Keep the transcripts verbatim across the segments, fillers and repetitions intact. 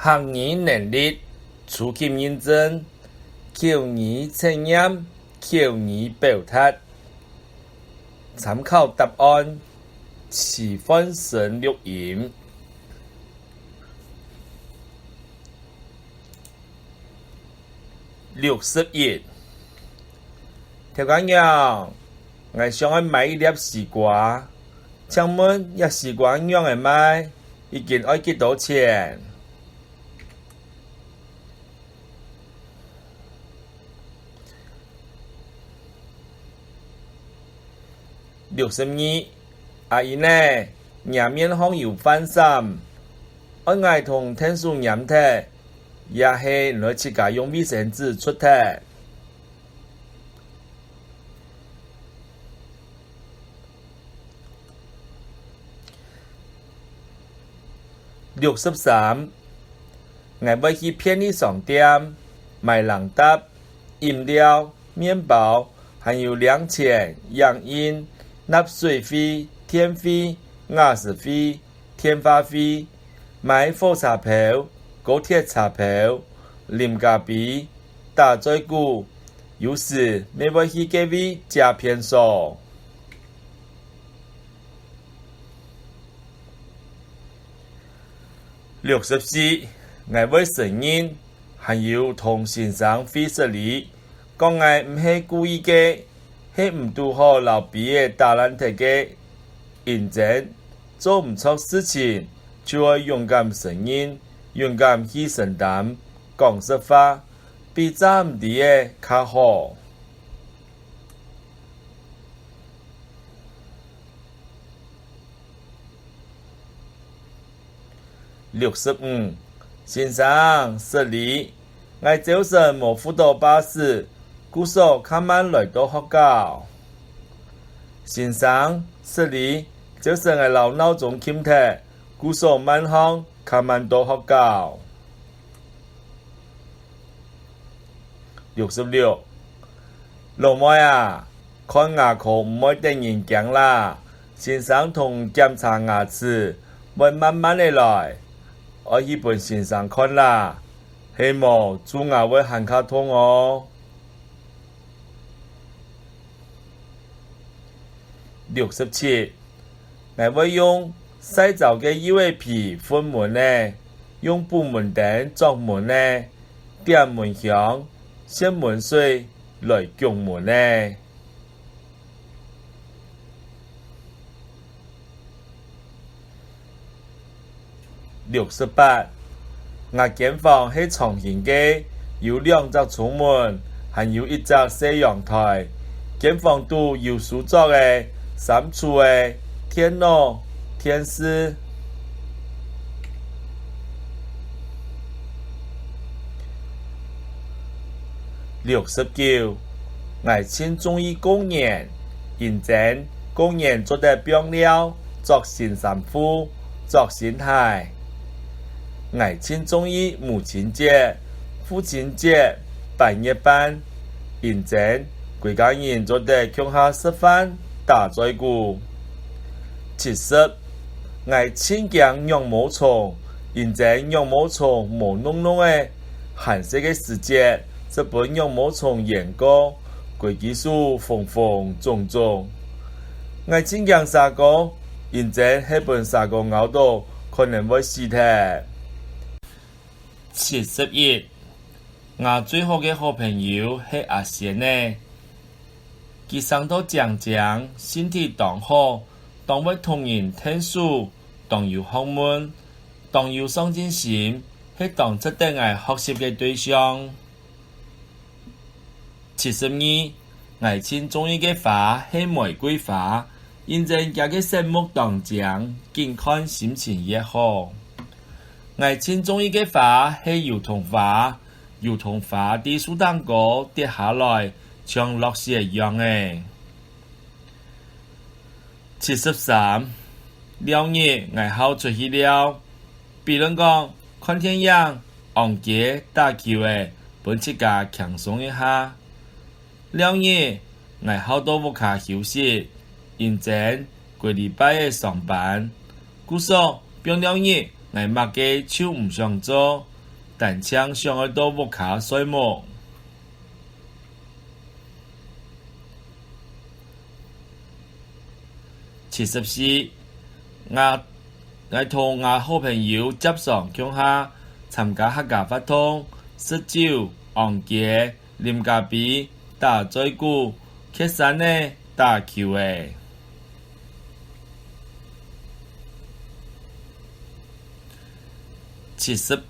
客語能力初級認證，口語測驗，口語表達。參考答案：徐煥昇錄音。六十一，頭家娘，𠊎想愛買一粒西瓜，請問這西瓜仰仔賣？一斤愛幾多錢？ 六十二，阿姨呢，若面項有飯糝，愛𠊎同𢯭手拈忒，也係你愛自家用衛生紙捽忒？ 六十三，𠊎會去便利商店買零嗒、飲料、麵包，還有零錢、影印、納水費、電費、瓦斯費、電話費，買火車票、高鐵車票、啉咖啡、打嘴鼓，有時乜會去該位借便所。 六十四，𠊎會承認，還有同先生會失禮，講𠊎毋係故意个，係毋堵好摎杯仔打爛忒个。認真，做毋著事情，就愛勇敢承認，勇敢去承擔，講實話，比詐毋知仔較好。 六十五，先生，失禮，𠊎朝晨無赴到巴士，故所較慢來到學校。先生，失禮，朝晨𠊎摎鬧鐘撳忒，故所慢項，較慢到學校。 六十六，老妹啊，看牙科毋會得人驚啦，先生同檢查牙齒，會慢慢仔來，愛去分先生看啦，係無蛀牙會還較痛哦。 六十七，𠊎會用曬燥个柚仔皮噴門仔，用補門燈著門仔，點蚊香、洩蚊水來焗門仔。 六十八，𠊎間房係長形个，有兩隻窗門，還有一隻細陽台。間房肚有書桌仔、衫櫥仔、電腦、電視。 六十九，𠊎盡中意過年，因為過年做得放尞，著新衫褲，著新鞋。𠊎盡中意母親節、父親節、八月半，因為歸家人做得共下食飯、打嘴鼓。七十，𠊎盡驚羊毛蟲，因為羊毛蟲毛濃濃仔，寒食个時節，就分羊毛蟲蔫過，歸支手紅紅腫腫。𠊎盡驚蛇哥，因為係分蛇哥咬到，可能會死忒。七十一，𠊎最好个好朋友係阿仙仔。 佢生到靚靚，身體當好，當會同人𢯭手，當有學問，當有上進心，係當值得𠊎學習个對象。七十二，𠊎盡中意个花係玫瑰花，因為厥个色目當靚，緊看心情越好。𠊎盡中意个花係油桐花， 油桐花在樹頂高跌下來，像落雪樣仔。七十三，尞日𠊎好出去尞，比論講看電影、逛街、打球仔，分自家輕鬆一下。尞日𠊎好到屋下休息，因為歸禮拜仔上班。故所放尞日，𠊎麼个就毋想做，單淨想愛到屋下睡目。七十四，𠊎，𠊎同𠊎好朋友輒常共下參加客家活動，食酒、逛街、啉咖啡、打嘴鼓、蹶山仔、打球仔。七十五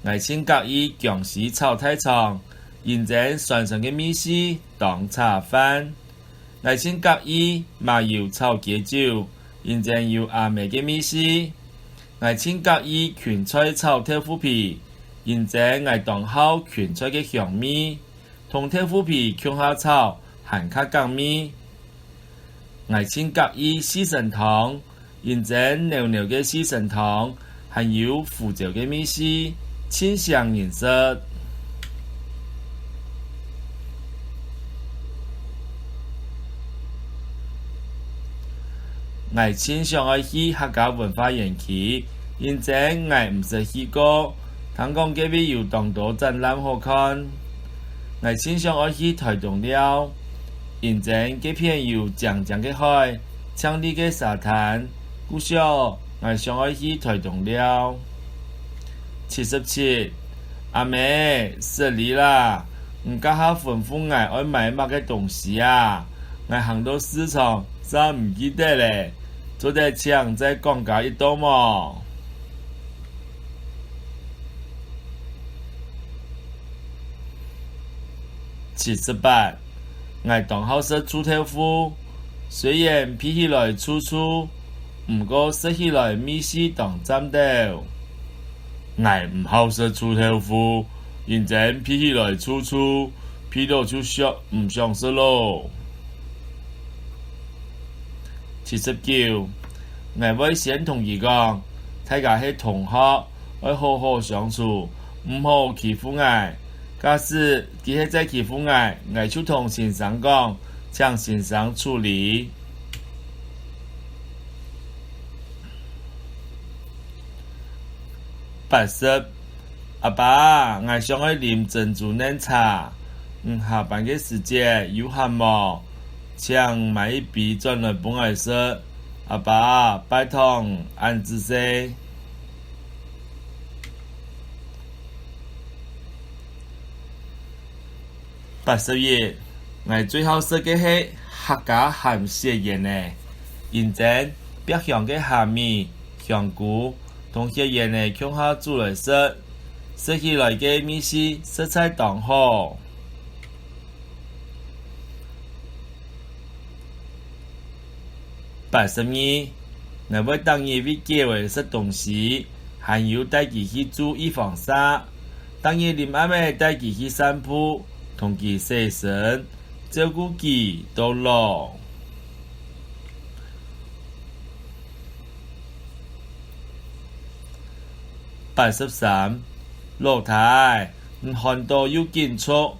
，𠊎盡合意薑絲炒大腸，因爭酸酸个味緒當扯飯。 𠊎盡合意麻油炒雞酒，因爭有阿姆个味緒。𠊎盡合意芹菜炒豆腐皮，因爭𠊎當好芹菜个香味，同豆腐皮共下炒還較合味。𠊎盡合意四神湯， 因爭醹醹个四神湯，還有胡椒个味緒，盡餳人食。𠊎盡想愛去客家文化園區，因爭𠊎毋識去過，聽講該位有當多展覽好看。𠊎盡想愛去臺東尞，因爭該片有靚靚个海、 淨俐个沙灘，故所，𠊎想愛去臺東尞。七十七，阿姆，失禮啦，你這下吩咐𠊎愛買麼个東西啊？𠊎行到市場，煞毋記得咧，做得請你再講加一到無？七十八， 𠊎當好食臭豆腐，雖然鼻起來臭臭，毋過食起來味緒當讚兜。𠊎毋好食臭豆腐，因爭鼻起來臭臭，鼻著就想，毋想食囉。七十九，𠊎會先同佢講，大家係同學， 愛好好相處，毋好欺負𠊎。假使佢係再欺負𠊎，𠊎就同先生講，請先生處理。八十，阿爸，𠊎想愛啉珍珠奶茶，你下班个時節有閒無？請買一杯轉來分𠊎食。阿爸，拜託，恁仔細。 八十一，𠊎最好食个係客家鹹雪圓仔，因爭煏香个蝦米、香菇同雪圓仔共下煮來食，食起來个味緒實在當好。 八十二，𠊎會逐日餵狗仔食東西，還有帶佢去注預防射。逐日臨暗仔帶佢去散步，同佢洗身，照顧佢到老。 八十三，老弟，你寒著又緊著，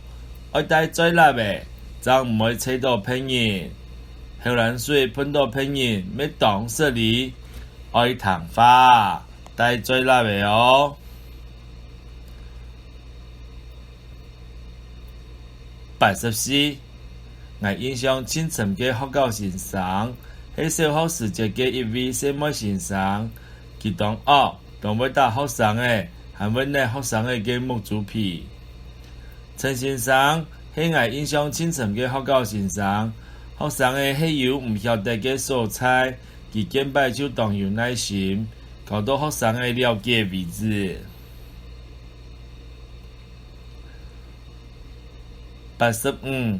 愛戴嘴lap仔，正毋會揤著別人。口瀾水噴著別人，乜當失禮，愛聽話，戴嘴lap仔哦。 八十四，𠊎印象盡深个學校先生，係小學時節个一位細妹先生。佢當惡，當會打學生仔，還會捏學生仔个目珠皮。陳先生係𠊎印象盡深个學校先生，學生仔係有毋曉得个所在，佢見擺就當有耐心，教到學生仔了解為止。 八十五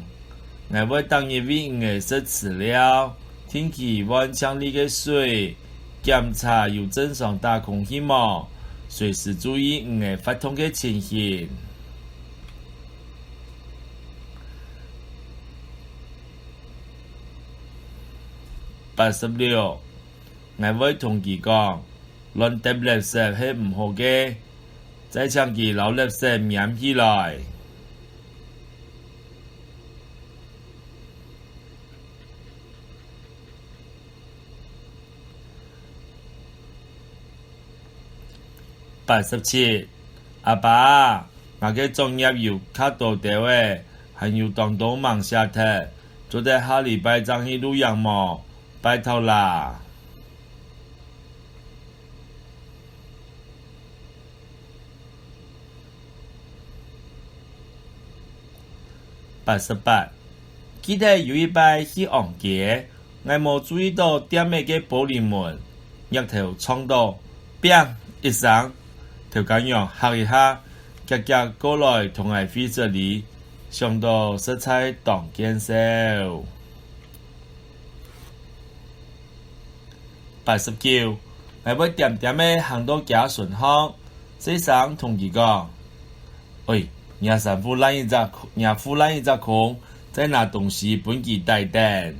，𠊎會逐日餵魚仔食飼料，定期換淨俐个水，檢查有正常打空氣無，隨時注意魚仔發痛个情形。八十六，𠊎會同佢講， 亂擲垃圾係毋好个，再請佢摎垃圾拈起來。八十七阿爸，𠊎个作業又較多兜仔，還有當多吂寫忒，做得下禮拜正去露營無？拜託啦！八十八，記得有一擺去逛街， 𠊎無注意著店仔个玻璃門，鑰匙撞著，砰一聲，頭家娘嚇一下，遽遽過來同𠊎會失禮，想著實在當見笑。八十九，𠊎會恬恬仔行到厥脣項，細聲同佢講：「喂，若衫褲爛一隻，若褲爛一隻空，再拿東西分佢帶等。」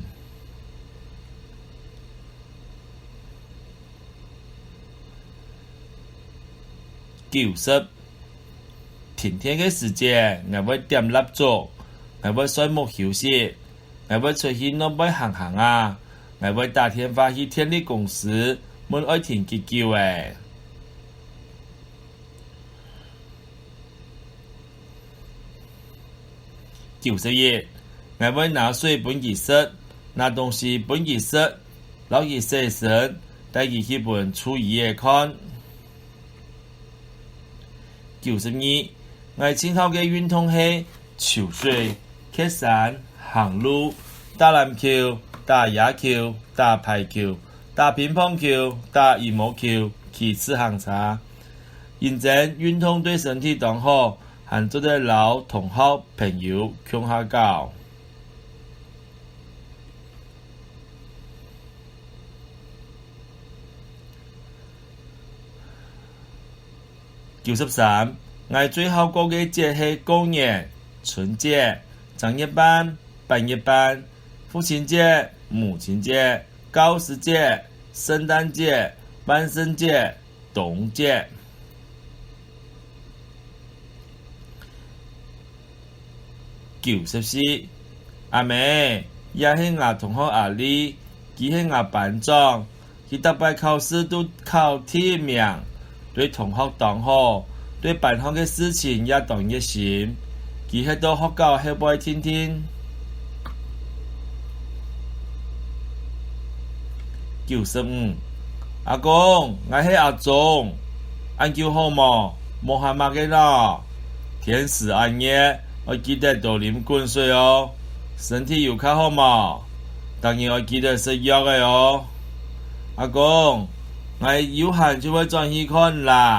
九十，停電个時節，𠊎會點蠟燭，𠊎會睡目休息，𠊎會出去外背行行啊，𠊎會打電話去電力公司，問愛停幾久仔。 九十一，𠊎會拿水分佢食，拿東西分佢食，摎佢洗身，帶佢去分獸醫仔看。九十二，𠊎盡好个運動係泅水、蹶山、行路、打籃球、打野球、打排球、打乒乓球、打羽毛球、騎自行車。 認真運動對身體當好，還做得摎同學、朋友共下搞。九十三，𠊎最好過个節係過年、春節、正月半、八月半、父親節、母親節、教師節、聖誕節、萬聖節、 冬節。九十四，阿姆，這係吾同學阿麗，佢係吾班長，佢逐擺考試都考第一名，對同學當好，對班項个事情也當熱心。佢歇到學校後背定定。九十五，阿公，𠊎係阿忠，恁久好無？無閒麼个啦？天時恁熱，愛記得多啉滾水哦，身體有較好無？逐日愛記得食藥仔哦。阿公，𠊎有閒就會轉去看啦。